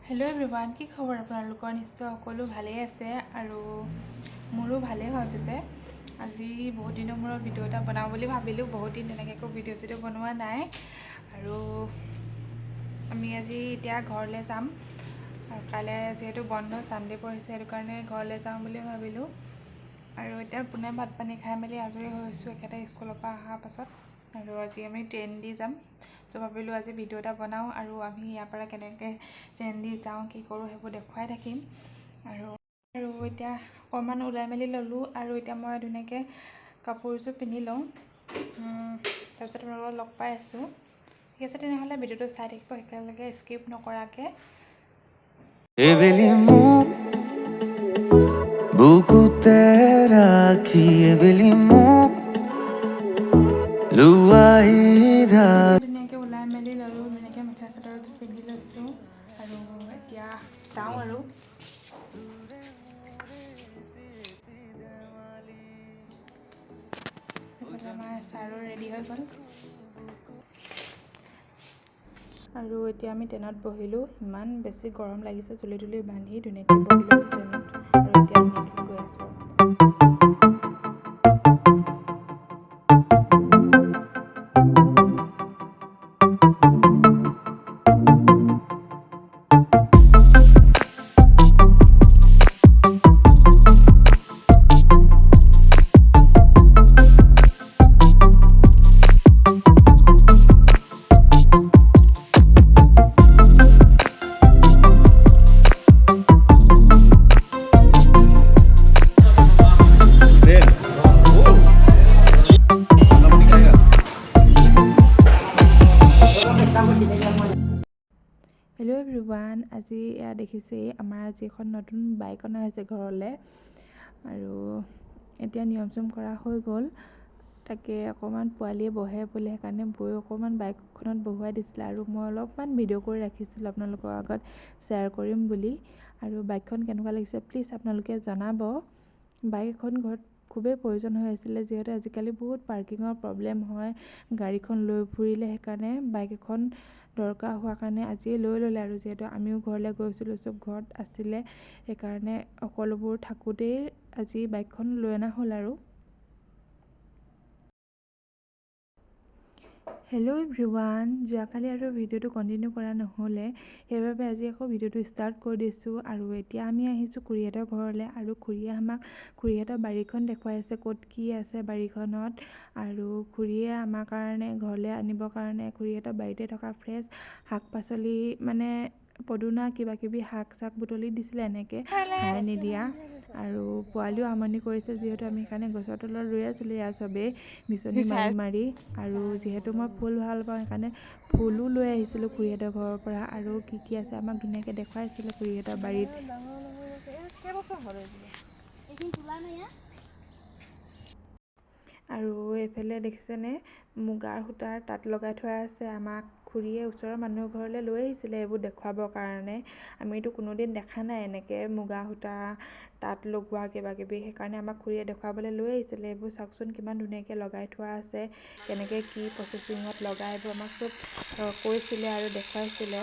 Hello' everyone, কি খবৰ আপোনালোকৰ? নিশ্চয় সকলো ভালেই আছে আৰু মোৰো ভালেই হয়। পিছে আজি বহুত দিনৰ মূৰত ভিডিঅ' এটা বনাওঁ বুলি ভাবিলোঁ। বহুত দিন তেনেকৈ একো ভিডিঅ' চিডিঅ' বনোৱা নাই। আৰু আমি আজি এতিয়া ঘৰলৈ যাম। কাইলৈ যিহেতু বন্ধ, ছানডে' পৰিছে, সেইটো কাৰণে ঘৰলৈ যাওঁ বুলি ভাবিলোঁ। আৰু এতিয়া পোনে ভাত পানী খাই মেলি আজৰি হৈছোঁ এখেতে স্কুলৰ পৰা অহাৰ পাছত। আৰু আজি আমি ট্ৰেইন দি যাম। চ' ভাবিলোঁ আজি ভিডিঅ' এটা বনাওঁ আৰু আমি ইয়াৰ পৰা কেনেকৈ ট্ৰেইন দি যাওঁ, কি কৰোঁ সেইবোৰ দেখুৱাই থাকিম। আৰু আৰু এতিয়া অকণমান ওলাই মেলি ল'লোঁ আৰু এতিয়া মই ধুনীয়াকৈ কাপোৰযোৰ পিন্ধি লওঁ, তাৰপিছত আপোনালোকক লগ পাই আছোঁ। ঠিক আছে, তেনেহ'লে ভিডিঅ'টো চাই থাকিব একেলগে স্কিপ নকৰাকৈ। এবেলি মোক বুকুতে ৰাখি, এবেলি মোক লুৱাই। ধুনীয়াকৈ ওলাই মেলি ল'লোঁ, ধুনীয়াকৈ মেখেলা চাদৰযোৰ পিন্ধি লৈছোঁ আৰু এতিয়া যাওঁ। আৰু এইফালে আমাৰ ছাৰো ৰেডি হৈ গ'ল। আৰু এতিয়া আমি ট্ৰেইনত বহিলোঁ। ইমান বেছি গৰম লাগিছে, চুলি তুলি বান্ধি ধুনীয়াকৈ বহিলোঁ ট্ৰেইনত আৰু এতিয়া ধুনীয়াকৈ গৈ আছোঁ। হেল্ল' এভৰিৱান, আজি এয়া দেখিছেই, আমাৰ আজি এখন নতুন বাইক অনা হৈছে ঘৰলৈ। আৰু এতিয়া নিয়ম চিয়ম কৰা হৈ গ'ল। তাকে অকণমান পোৱালীয়ে বহে বোলে, সেইকাৰণে বৈ অকণমান বাইকখনত বহুৱাই দিছিলে আৰু মই অলপমান ভিডিঅ' কৰি ৰাখিছিলোঁ আপোনালোকৰ আগত শ্বেয়াৰ কৰিম বুলি। আৰু বাইকখন কেনেকুৱা লাগিছে প্লিজ আপোনালোকে জনাব। বাইক এখন ঘৰত খুবেই প্ৰয়োজন হৈ আছিলে, যিহেতু আজিকালি বহুত পাৰ্কিঙৰ প্ৰব্লেম হয় গাড়ীখন লৈ ফুৰিলে, সেইকাৰণে বাইক এখন দৰকাৰ হোৱাৰ কাৰণে আজিয়ে লৈ ল'লে। আৰু যিহেতু আমিও ঘৰলৈ গৈছিলোঁ, চব ঘৰত আছিলে, সেইকাৰণে সকলোবোৰ থাকোঁতেই আজি বাইকখন লৈ অনা হ'ল। আৰু হেল্ল' এভৰিৱান, যোৱাকালি আৰু ভিডিঅ'টো কণ্টিনিউ কৰা নহ'লে, সেইবাবে আজি আকৌ ভিডিঅ'টো ষ্টাৰ্ট কৰি দিছোঁ। আৰু এতিয়া আমি আহিছোঁ খুৰীহঁতৰ ঘৰলৈ আৰু খুৰীয়ে আমাক খুৰীহঁতৰ বাৰীখন দেখুৱাই আছে, ক'ত কি আছে বাৰীখনত। আৰু খুৰীয়ে আমাৰ কাৰণে ঘৰলৈ আনিবৰ কাৰণে খুৰীহঁতৰ বাৰীতে থকা ফ্ৰেছ শাক পাচলি, মানে পদুনা কিবা কিবি শাক চাক বুটলি দিছিলে এনেকৈ সাৰ নিদিয়া। আৰু পোৱালিও আমনি কৰিছে যিহেতু, আমি সেইকাৰণে গছৰ তলত ৰৈ আছিলোঁ ইয়াত চবেই বিচনী মাৰি মাৰি। আৰু যিহেতু মই ফুল ভাল পাওঁ, সেইকাৰণে ফুলো লৈ আহিছিলোঁ খুৰীহঁতৰ ঘৰৰ পৰা। আৰু কি কি আছে আমাক ধুনীয়াকৈ দেখুৱাইছিলে খুৰীহঁতৰ বাৰীত। আৰু এইফালে দেখিছেনে মুগাৰ সূতাৰ তাঁত লগাই থোৱা আছে। আমাক খুৰীয়ে ওচৰৰ মানুহৰ ঘৰলৈ লৈ আহিছিলে এইবোৰ দেখুৱাবৰ কাৰণে। আমিতো কোনোদিন দেখা নাই এনেকৈ মুগা সূতা তাঁত লগোৱা কিবা কিবি, সেইকাৰণে আমাক খুৰীয়ে দেখুৱাবলৈ লৈ আহিছিলে। এইবোৰ চাওকচোন কিমান ধুনীয়াকৈ লগাই থোৱা আছে, কেনেকৈ কি প্ৰচেছিঙত লগাই এইবোৰ আমাক চব কৈছিলে আৰু দেখুৱাইছিলে।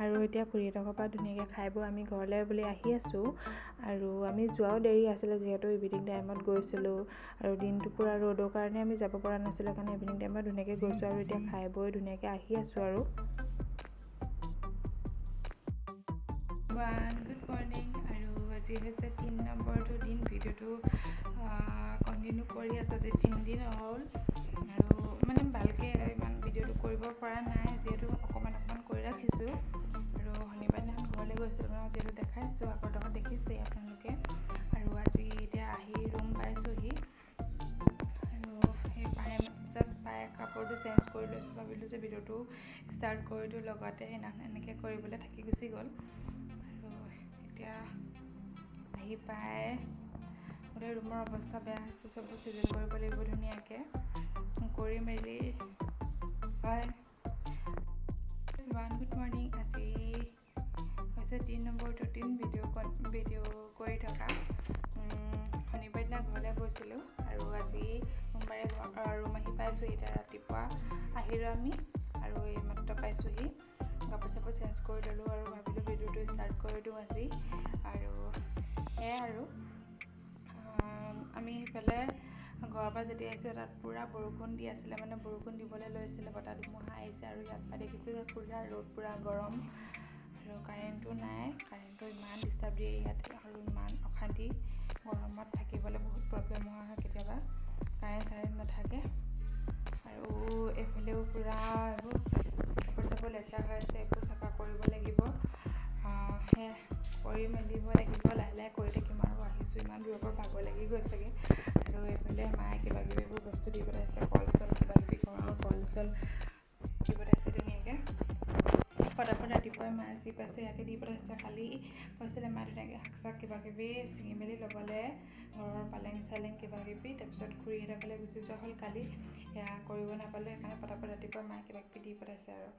আৰু এতিয়া খুৰীহঁতৰ ঘৰৰ পৰা ধুনীয়াকৈ খাই বৈ আমি ঘৰলৈ বুলি আহি আছোঁ। আৰু আমি যোৱাও দেৰি আছিলে, যিহেতু ইভিনিং টাইমত গৈছিলোঁ আৰু দিনটো পূৰা ৰ'দৰ কাৰণে আমি যাব পৰা নাছিলোঁ, সেইকাৰণে ইভিনিং টাইমত ধুনীয়াকৈ গৈছোঁ। আৰু এতিয়া খাই বৈ ধুনীয়াকৈ আহি আছোঁ। আৰু গুড মৰ্ণিং। আৰু আজি হৈছে 3 নম্বৰটো দিন, ভিডিঅ'টো কণ্টিনিউ কৰি আছোঁ। আজি 3 দিন হ'ল আৰু মানে ভালকৈ ইমান ভিডিঅ'টো কৰিব পৰা নাই, যিহেতু অকণমান অকণমান কৰি ৰাখিছোঁ। আৰু শনিবাৰ দিনাখন ঘৰলৈ গৈছিলোঁ, মই যিহেতু দেখাইছোঁ, আগৰ লগত দেখিছেই আপোনালোকে। আৰু আজি এতিয়া আহি ৰুম পাইছোঁহি আৰু সেই পাই জাষ্ট পাই কাপোৰটো চেঞ্জ কৰি লৈছোঁ। ভাবিলোঁ যে ভিডিঅ'টো ষ্টাৰ্ট কৰি দিওঁ লগতে, সেইদিনাখন এনেকৈ কৰিবলৈ থাকি গুচি গ'ল। আৰু এতিয়া আহি পাই গোটেই ৰুমৰ অৱস্থা বেয়া হৈছে, চববোৰ চিজিল কৰিব লাগিব ধুনীয়াকৈ কৰি মেলি। হয় ওৱান, গুড মৰ্ণিং। আজি হৈছে 3 নম্বৰটো দিন ভিডিঅ' ভিডিঅ' কৰি থকা। শনিবাৰ দিনা ঘৰলৈ গৈছিলোঁ আৰু আজি সোমবাৰে ঘৰ ৰুম আহি পাইছোঁ। এতিয়া ৰাতিপুৱা আহিলোঁ আমি আৰু এইমাত্ৰ পাইছোঁহি। কাপোৰ চাপোৰ চেঞ্জ কৰি ল'লোঁ আৰু ভাবিলোঁ ভিডিঅ'টো ষ্টাৰ্ট কৰি দিওঁ আজি। আৰু সেয়াই আৰু আমি সেইফালে ঘৰৰ পৰা যেতিয়া আহিছোঁ, তাত পূৰা বৰষুণ দি আছিলে, মানে বৰষুণ দিবলৈ লৈছিলে, বতাহ ধুমুহা আহিছে। আৰু ইয়াত পৰা দেখিছোঁ যে পূৰা ৰ'দ, পূৰা গৰম আৰু কাৰেণ্টো নাই। কাৰেণ্টটো ইমান ডিষ্টাৰ্ব দিয়ে ইয়াত আৰু ইমান অশান্তি। গৰমত থাকিবলৈ বহুত প্ৰব্লেম হোৱা হয় কেতিয়াবা, কাৰেণ্ট চাৰেণ্ট নাথাকে। আৰু এইফালেও পূৰা এইবোৰ কাপোৰ চাপোৰ লেতেৰা হৈ আছে, এইবোৰ চাফা কৰিব লাগিব। সেয়া কৰি মেলিব লাগিব, লাহে লাহে কৰি থাকিম আৰু। আহিছোঁ ইমান দূৰৰ পৰা, ভাগৰ লাগি গৈছেগৈ। আৰু এইফালে মায়ে কিবা কিবি এইবোৰ বস্তু দি পঠাইছে, কল চল কিবা কিবি, ঘৰৰ কল চল দি পঠাইছে ধুনীয়াকৈ। ফটাফট ৰাতিপুৱাই মায়ে যি পাইছে ইয়াকে দি পঠাইছে। কালি কৈছিলে মায়ে ধুনীয়াকৈ শাক চাক কিবা কিবি ছিঙি মেলি ল'বলৈ, ঘৰৰ পালেং চালেং কিবা কিবি। তাৰপিছত খুৰীহঁতৰ ঘৰলৈ গুচি যোৱা হ'ল কালি, সেয়া কৰিব নাপালোঁ। সেইকাৰণে ফটাফট ৰাতিপুৱা মায়ে কিবা কিবি দি পঠাইছে। আৰু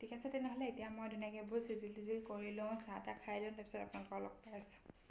ঠিক আছে তেনেহ'লে, এতিয়া মই ধুনীয়াকৈ এইবোৰ চিজিল তিজিল কৰি লওঁ, চাহ তাহ খাই লওঁ, তাৰপিছত আপোনালোকক লগ পাই আছোঁ।